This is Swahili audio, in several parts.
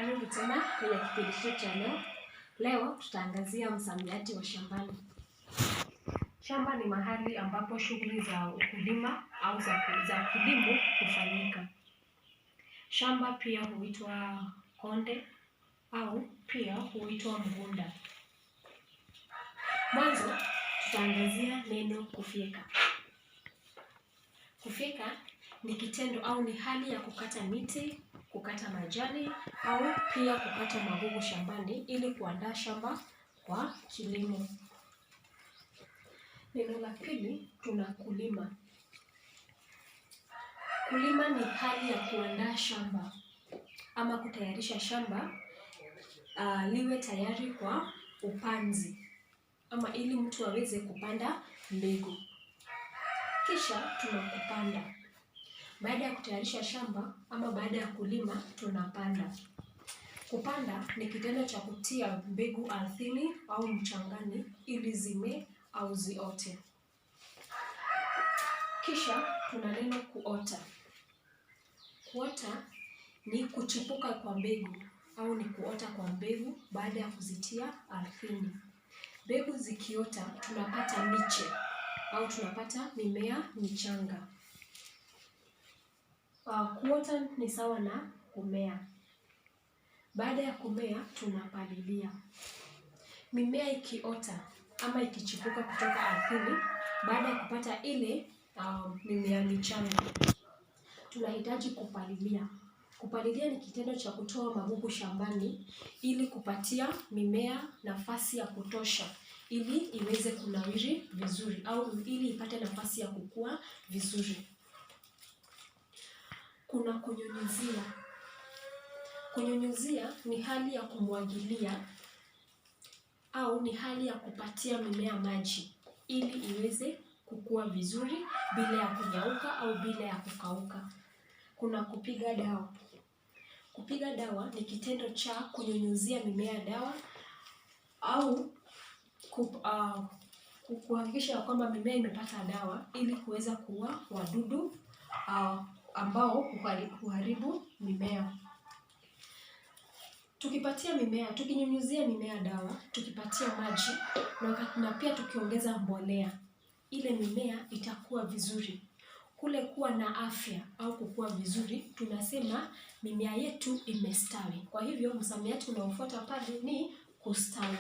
Karibu tena kwenye kipindi chetu cha leo. Leo tutaangazia msamiati wa shambani. Shamba ni mahali ambapo shughuli za ukulima au za kilimo hufanyika. Shamba pia huitwa konde au pia huitwa mgunda. Mwanzo tutaangazia neno kufyeka. Kufyeka ni kitendo au ni hali ya kukata miti, kukata majani au pia kukata magugu shambani ili kuandaa shamba kwa kilimo. Neno la pili tuna kulima. Kulima ni hali ya kuandaa shamba ama kutayarisha shamba liwe tayari kwa upanzi ama ili mtu aweze kupanda mbegu. Kisha tunakupanda. Baada ya kutayarisha shamba ama baada ya kulima tunapanda. Kupanda ni kitendo cha kutia mbegu ardhini au mchangani ili zimee au ziote. Kisha tuna neno kuota. Kuota ni kuchipuka kwa mbegu au ni kuota kwa mbegu baada ya kuzitia ardhini. Mbegu zikiota tunapata miche au tunapata mimea michanga. Kuota ni sawa na kumea. Baada ya kumea tunapalilia. Mimea ikiota ama ikichipuka kutoka ardhini baada ya kupata ile mimea michanga, tunahitaji kupalilia. Kupalilia ni kitendo cha kutoa magugu shambani ili kupatia mimea nafasi ya kutosha ili iweze kunawiri vizuri au ili ipate nafasi ya kukua vizuri. Kuna kunyunyizia. Kunyunyizia ni hali ya kumwagilia au ni hali ya kupatia mimea maji ili iweze kukua vizuri bila ya kunyauka au bila ya kukauka. Kuna kupiga dawa. Kupiga dawa ni kitendo cha kunyunyizia mimea dawa au kuhakikisha kwamba mimea imepata dawa ili kuweza kuua wadudu ambao huharibu mimea. Tukipatia mimea, tukinyunyizia mimea dawa, tukipatia maji na pia tukiongeza mbolea, ile mimea itakuwa vizuri. Kule kuwa na afya au kukua vizuri, tunasema mimea yetu imestawi. Kwa hivyo msamiati unaofuata pale ni kustawi.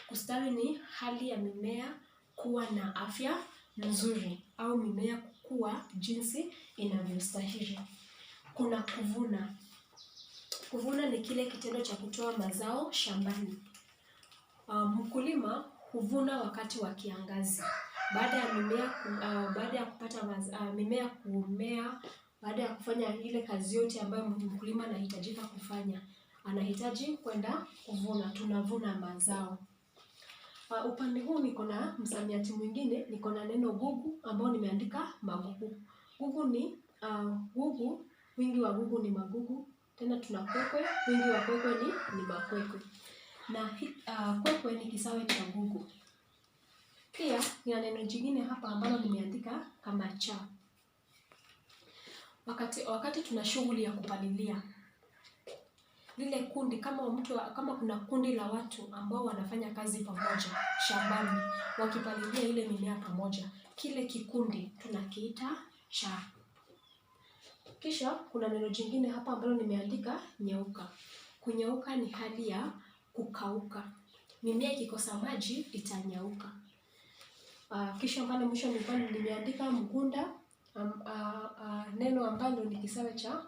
Kustawi ni hali ya mimea kuwa na afya nzuri au mimea kukua jinsi inavyostahili. Kuna kuvuna. Kuvuna ni kile kitendo cha kutoa mazao shambani. Mkulima huvuna wakati wa kiangazi. Baada ya mimea baada ya kupata mimea kumea, baada ya kufanya ile kazi yote ambayo mkulima anahitajika kufanya, anahitaji kwenda kuvuna. Tunavuna mazao. Upande huu niko na msamiati mwingine, niko na neno gugu ambao nimeandika magugu. Gugu ni gugu, wingi wa gugu ni magugu. Tena tuna kwekwe, wingi wa kwekwe ni makwekwe. Na kwekwe ni kisawe cha gugu. Pia nina neno jingine hapa ambalo nimeandika kama cha. Wakati tuna shughuli ya kupalilia, lile kundi kama kuna kundi la watu ambao wanafanya kazi pamoja shambani, wakipalilia ile mimea pamoja, kile kikundi tunakiita cha. Kisha kuna neno jingine hapa ambalo nimeandika nyauka. Kunyauka ni hali ya kukauka. Mimea ikikosa maji itanyauka. Kisha pale mwisho nilikuwa nimeandika mgunda, neno ambalo ni kisawe cha